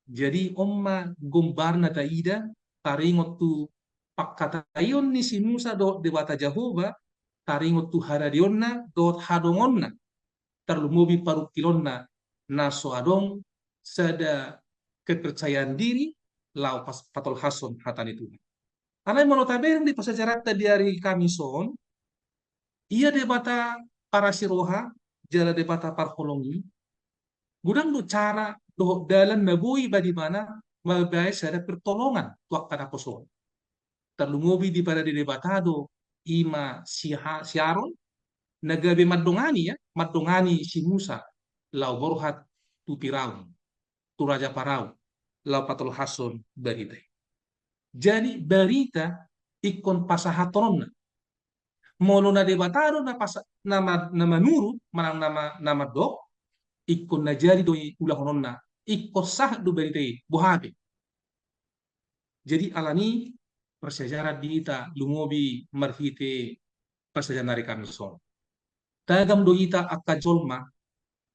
Jadi on ma gombarna taida, taringot tu pangkataion ni si Musa dohot Debata Jahowa, taringot tu haradeonna dohot hadongonna, tarlumobi parungkilonna na so adong sada kepercayaan diri laho pas-, patolhashon hata ni Tuhan. Alai molo tabereng di parsiajaranta di ari Kamis on, ia Debata parasiroha, jala Debata parholong i, godang do cara dohot dalan na boi ba di mana mambaen sada pertolongan tu angka naposo on. Tarlumobi diparade Debata do i ma si Ha-, si Aron, na gabe mandongani, ya, mandongani si Musa laho borhat tu Firaun, tu Raja Parao, laho patolhashon barita i. Jadi barita ingkon pasahatononna. Molo na Debata do na pasa-, na ma-, na manurut, manang na ma-, na mandok, ingkon na jadi do i ulahononna, ingkon sahat do barita i, boha pe. Jadi alani i parsiajaran di hita lumobi marhite parsiajaran ari Kamis on. Tagam do hita angka jolma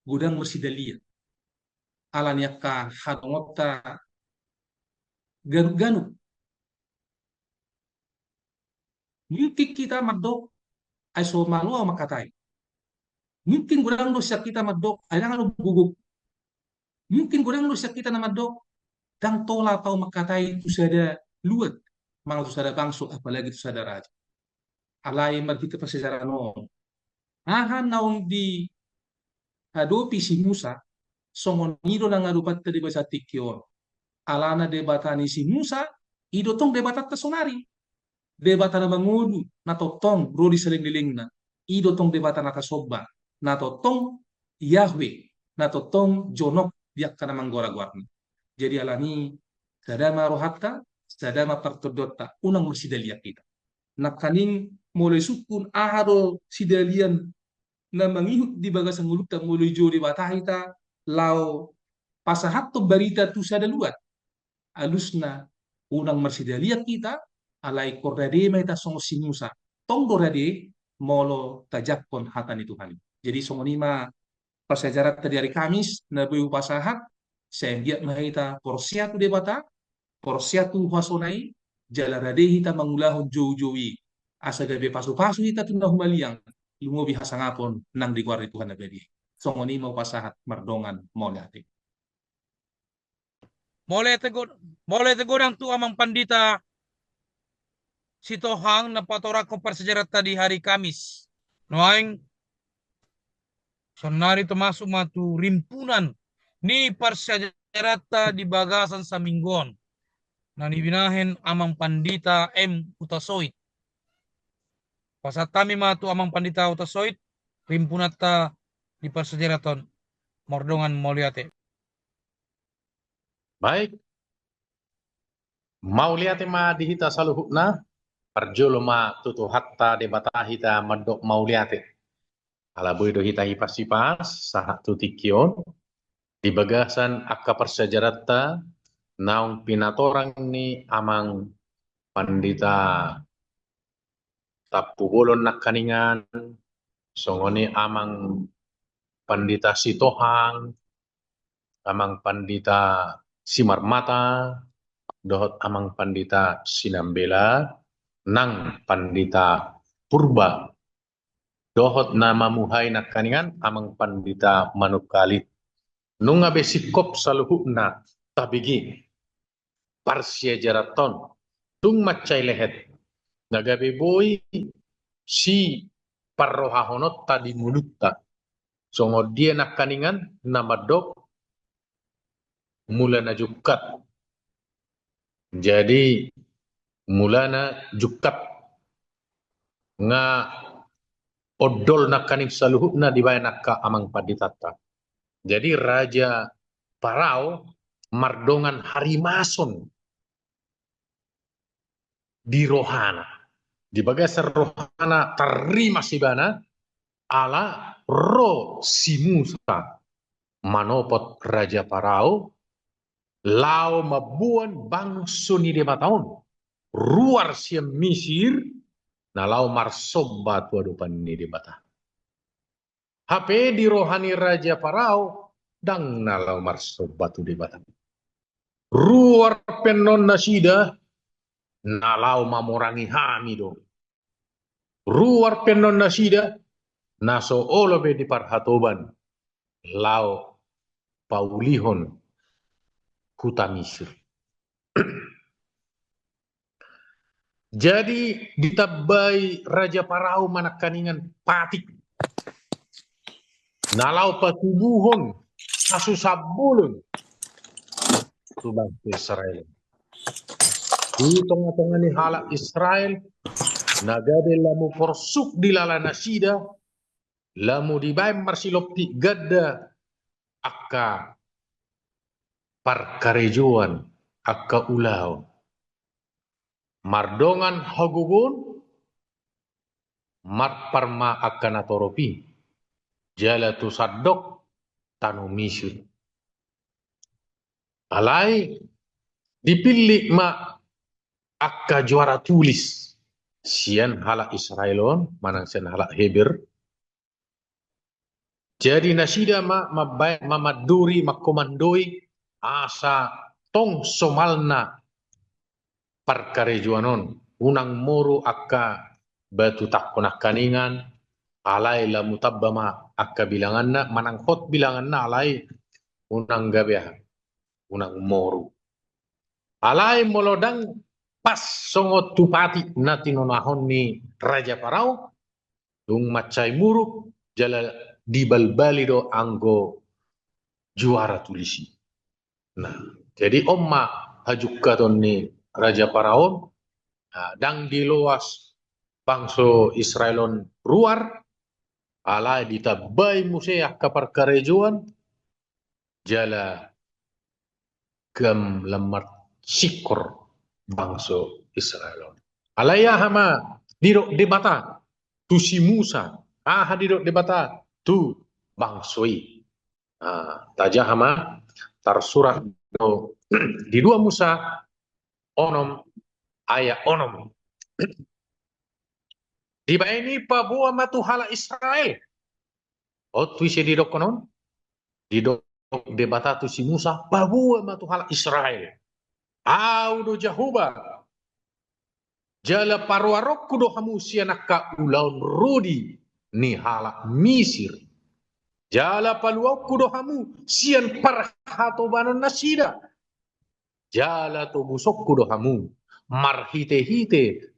godang marsidalian. Alani angka hadongonta ganup-ganup. Mungkin hita mandok, ai so malo ahu mangkatai. Mungkin godang do sian hita mandok, ai ndang adong gogok. Mungkin godang do sian hita na mandok, ndang tolap ahu mangkatai tu sada luat, manang tu sada bangso, apalagi tu sada raja. Alai marhite parsiajaran on, aha naung diadopi si Musa, songon i do na mangadopanta di bagasan tingki on. Alana Debata ni si Musa, i do tong Debatanta sonari. Debata na mangolu, na tongtong ro di salelenglelengna. I do tong Debata na tasomba, na tongtong Yahweh, na tongtong jonok di angka na manggoargoarna. Jadi alani i, sada ma rohanta, sada ma partondianta, unang marsidalian hita. Nangkaning molo isungkun aha do sidalian na mangihut di bagasan ngolunta molo dijou Debata hita laho pasahathon barita tu sada luat. Alusna, unang marsidalian hita, alai ingkon rade ma hita songon si Musa. Tong do rade molo tajangkon hata ni Tuhan i. Jadi songon i ma parsiajaranta di ari Kamis na boi hupasahat, sai anggiat ma hita porsea tu Debata, porsea tu huasona i, jala rade hita mangulahon joujou i, asa gabe pasupasu hita tu na humaliang, lumobi hasangapon nang di goar ni Tuhan na badia i. Songon i ma hupasahat, mardongan mauliate. Mauliate go-, mauliate godang tu Amang Pandita Sitohang na patorangkon parsiajaranta di hari Kamis. Nuaeng saonari tamasuk ma tu rimpunan ni parsiajaranta di bagasan saminggu on, na nibinahen Amang Pandita M Hutasoit. Pasahat hami ma tu Amang Pandita Hutasoit rimpunanta di parsiajaranta on. Mardongan mauliate. Baik. Mauliate ma di hita saluhutna, parjolo ma tu Tuhanta Debata hita mandok mauliate. Ala boi do hita hipas-hipas, sahat tu tingki on, di bagasan angka parsiajaranta, naung pinatorang ni Amang Pandita Tampubolon nangkaningan, songon i Amang Pandita Sitohang, Amang Pandita Simarmata, dohot Amang Pandita Sinambela, nang Pandita Purba, dohot na mamuhai nangkaningan Amang Pandita Manungkalit. Nunga be singkop saluhutna tabege parsiajaranta on, tung mansai lehet, na gabe boi siparrohahononta di ngolunta. Songon dia nangkaningan na mandok mulana jungkat. Jadi, mulana jungkat. Nga ondol nangkaning saluhutna dibaen angka Amang Panditanta. Jadi, Raja Parao mardongan harimason di rohana. Di bagasan rohana tarrimas ibana, ala ro si Musa manopot Raja Parao, laho mamboan bangso ni Debata on ruar sian Misir, na laho marsomba tu adopan ni Debata. Hape di roha ni Raja Parao, ndang na laho marsomba tu Debata. Ruar pe annon nasida, na laho mamorangi hami do. Ruar pe annon nasida, na so olo be diparhatoban, laho paulihon huta Misir. Jadi ditambai Raja Parao ma nangkaningan patik na laho patubuhon hasusaan bolon tu bangso Israel. Di tongatonga ni halak Israel na gabe lamu porsuk dilala nasida, lamu dibaen marsilompit ganda angka parkarejoan, angka ulaon. Mardongan hagogoon, marpar ma angka natorop i, jala tu sandok tano Misir. Alai dipillit ma angka juara tulis sian halak Israel on, manang sian halak Heber. Jadi nasida ma, mambaen, mamanduri, mangkomandoi, asa tong somalna parkarejoan on, unang moru angka batu tangko nangkaningan, alai lamu tamba ma angka bilanganna, manang hot bilanganna, alai unang gabe aha, unang moru. Alai molo ndang pas songon tu patik na tinonahon ni Raja Parao, dung mansai muruk, jala dibalbali do anggo juara tulis i. Nah, jadi on ma hajungkaton ni Raja Parao on, nah, ndang diloas bangso Israel on ruar, alai ditambai muse angka parkarejoan, jala gam lam marsingkor bangso Israel on. Alai aha ma didok Debata tu si Musa, aha didok Debata tu bangso i. Nah, tajaha ma, tarsurat do di dua Musa onom ayat onom. Dibaen i paboa ma tu halak Israel. On tu ise didokkon on? Didok Debata tu si Musa, paboa ma tu halak Israel: Ahu do Jahowa, jala paruaronku do hamu sian angka ulaon rodi ni halak Misir. Jala paluaonku do hamu sian parhatobanon nasida. Jala tobusonku do hamu marhitehite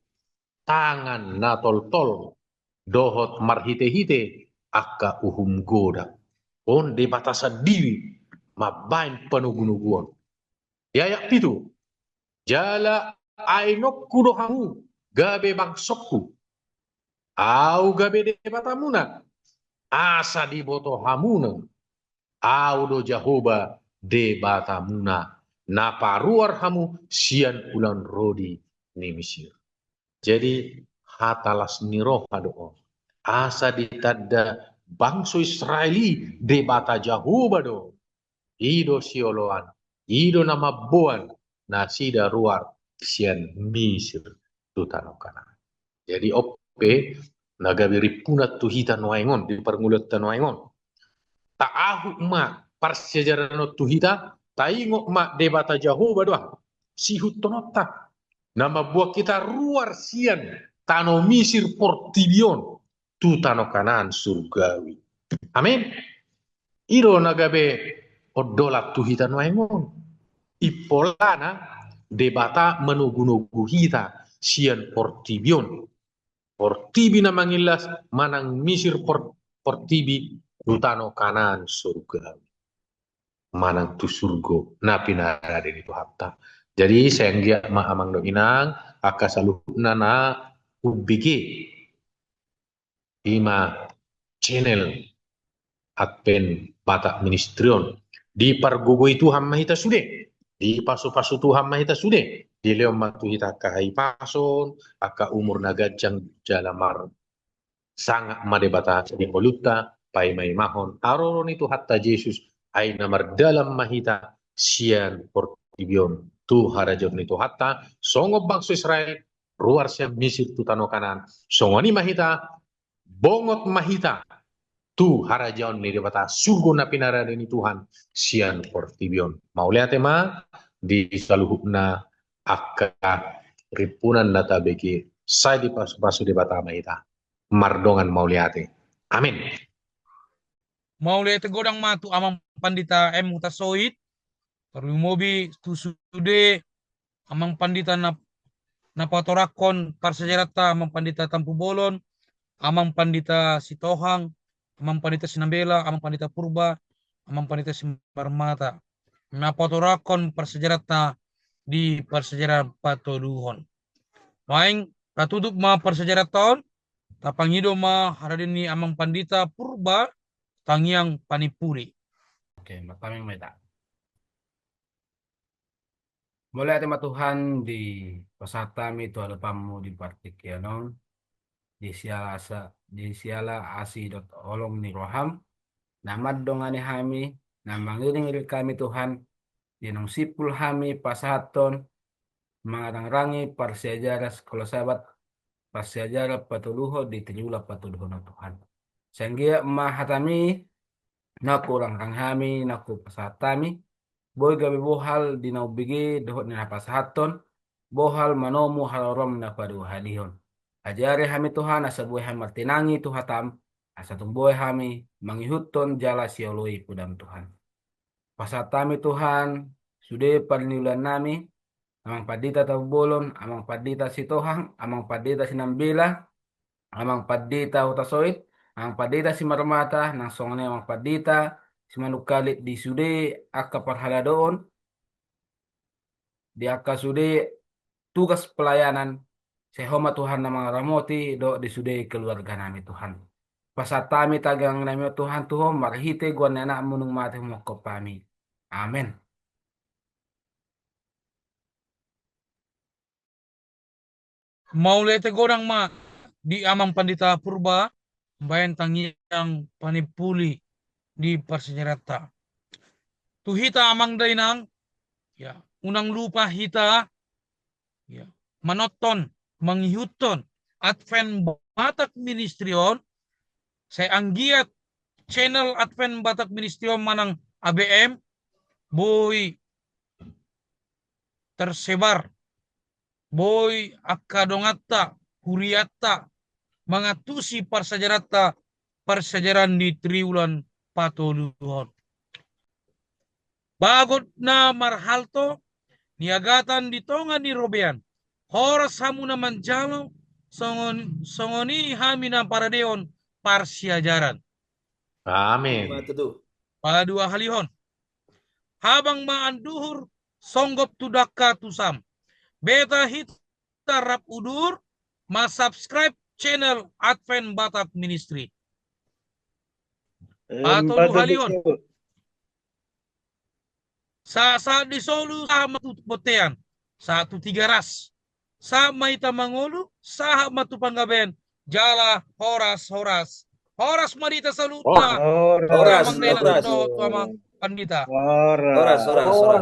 tangan na toltol, dohot marhitehite angka uhum godang. On Debata sandiri mambaen panogunoguon. Di ayat pitu: Jala aenonku do hamu gabe bangsongku, ahu gabe Debatamuna, asa diboto hamuna ahu do Jahowa Debatamuna, na paruar hamu sian ulaon rodi ni Misir. Jadi hata las ni roha do on, asa ditanda bangso Israel i Debata Jahowa do. I do sioloan, i do na mamboan nasida ruar sian Misir tu tano Kanaan. Jadi on pe na gabe rimpunan tu hita nuaeng on, di parngoluanta nuaeng on. Taahut ma parsiajaran on tu hita, taingot ma Debata Jahowa do aha, sihuthononta, na mamboan hita ruar sian tano Misir portibi on tu tano Kanaan surgawi. Amin. I do na gabe ondolan tu hita nuaeng on. Impolana Debata manogunogu hita sian portibi on. Portibi na mangillas manang Misir por-, portibi tu tano Kanaan surgawi. Manang tu surgo na pinarade ni Tuhanta. Jadi sai anggiat ma amang dohot inang, angka saluhutna na umbege i ma channel Advent Batak Ministry on. Dipargogoi Tuhan ma hita sude, dipasupasu Tuhan ma hita sude, dilehon ma tu hita angka hahipason, angka umur na ganjang jala mar sangap ma Debata di ngolunta, paimaimahon haroro ni Tuhanta Jesus, ai na mardalan ma hita sian portibi on tu harajaon ni Tuhanta, songon bangso Israel ruar sian Misir tu tano Kanaan, songon i ma hita, bongot ma hita tu harajaon ni Debata, surgo na pinarade ni Tuhan sian portibi on. Mauliate ma di saluhutna angka rimpunan na tabege, sai dipasupasu Debata ma hita. Mardongan mauliate. Amin. Mauliate godang ma tu Amang Pandita M Hutasoit, Tarlumobi tu sude amang pandita na, na patorangkon parsiajaranta, amang pandita Tampubolon, amang pandita Sitohang, amang pandita Sinambela, amang pandita Purba, amang pandita Simarmata, na patorangkon parsiajaranta di parsiajaran patoluhon. Naeng tatutup ma parsiajaranta on, tapangido ma haradeon ni amang pandita Purba Tangiang Panimpuli. Oke, martangiang ma hita. Mauliate ma Tuhan, dipasahat hami tu adopanmu di partingkian on, di siala asa, di siala asi dohot holong ni roham, na mandongani hami, na mangiringiring hami Tuhan, di naung simpul hami pasahathon, mangarangrangi parsiajaran Sekolah Sabat, parsiajaran patoluhon di triwulan patoluhon on Tuhan. Sai anggiat ma hatami, naung hurangrangi hami, naung hupasahat hami, boi gabe bohal di na umbege dohot di na pasahathon, bohal manomu haroroam na paduahalihon. Ajari hami Tuhan, asa boi hami martinangi tu hatam, asa tung boi hami mangihuthon jala sioloi pudam Tuhan. Pasahat hami Tuhan, sude parniulaan nami, amang pandita Tampubolon, amang pandita Sitohang, amang pandita Sinambela, amang pandita Hutasoit, amang pandita Simarmata, nang songon i amang pandita Simanungkalit di sude angka parhaladoon, di angka sude tugas pelayanan, sai Ho ma Tuhan na mangaramoti dohot di sude keluarga nami Tuhan. Pasahat hami tangiang nami on Tuhan tu Ho, marhite goar ni anakmu naung mate humongkop hami. Amen. Mauliate godang ma di amang pandita Purba, umbahen tangiang panimpuli di parsiajaranta. Tu hita amang dainang, ya, unang lupa hita, ya, manonton, mangihuthon Advent Batak Ministry on, sai anggiat channel Advent Batak Ministry on manang A B M, boi tersebar, boi angka donganta, hurianta, mangantusi parsiajaranta, parsiajaran di triwulan patoluhon. Bagot na marhalto, niagatan di tonga ni robean, horas hamu na manjalo, songon, songon i hami na paradehon parsiajaran. Amin. Paduahalihon. Habang ma anduhur, songgop tu dangka tu sam. Beta hita rap udur, ma-subscribe channel Advent Batak Ministry. Patoluhalihon. Sahat-sahat ni solu, sahat ma tu bontean, sahat tu Tigaras. Sahat ma hita mangolu, sahat ma tu Panggabean, jala horas-horas. Horas ma di hita saluhutna. Horas, horas. Amang dainang dohot amang pandita. Horas, horas, horas.